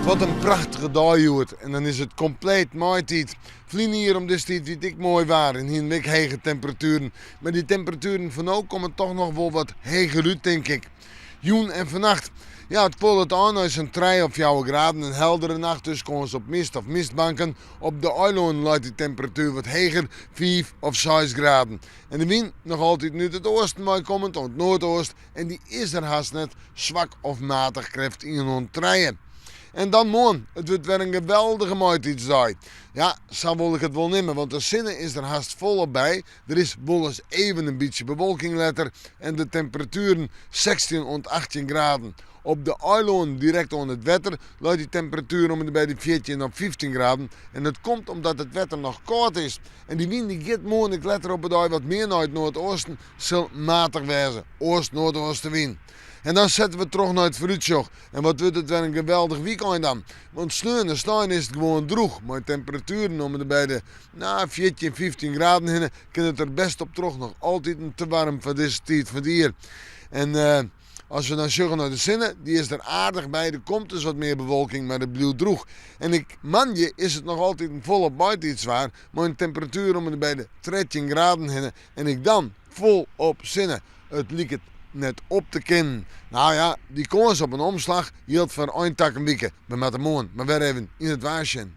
Wat in prachtige dei hjoed en dan is it kompleet maitiid. Ferline jier om dizze tiid wie it ek moai waar en hienen we ek hege temperatueren. Mar dy temperatueren fan no komme toch noch wol wat heger út tink ik. Jûn en fannacht. Ja, it kuollet ôf nei sa'n trije of fjouwer graden. In heldere nacht dus kâns op mist of mistbanken. Op de eilannen leit dy temperatuer wat heger, fiif of seis graden. En de wyn noch altyd út it oasten wei kommend oant noardeast en dy is der hast net, swak of matich krêft ien oant trije. En dan moarn, it wurdt wer in geweldige maitiidsdei. Ja, sa wol ik it wol nimme, want de sinne is der hast folop by. Der is wolris even in bytsje bewolking letter en de temperatueren 16 oant 18 graden. Op de eilannen direkt oan it wetter leit dy temperatuer om en by de 14 of 15 graden en dat komt omdat it wetter noch kâld is. En dy wyn dy giet moarn ek letter op 'e dei wat mear nei it noardeasten, sil matich wêze, oast-noardeastewyn. En dan sette we troch nei it foarútsjoch. En wat wurdt it wer in geweldich wykein dan. Want sneon en snein is it gewoan drûch, mei temperatueren om en by de nou, 14, 15 graden hinne, kin it der bêst op troch noch altiten te waarm foar dizze tiid fan it jier. En eh, as we dan sjogge nei de sinne, dy is der aardich by. Der komt dus wat mear bewolking, mar it bliuwt drûch. En ek moandei is it noch altiten folop maitiidswaar, mei in temperatuer om en by de 13 graden hinne. En ek dan folop sinne. It liket net op te kinnen. Nou ja, dy kâns op in omslach jildt foar ein takom wike. We moatte moarn mar wer even yn it waar sjen.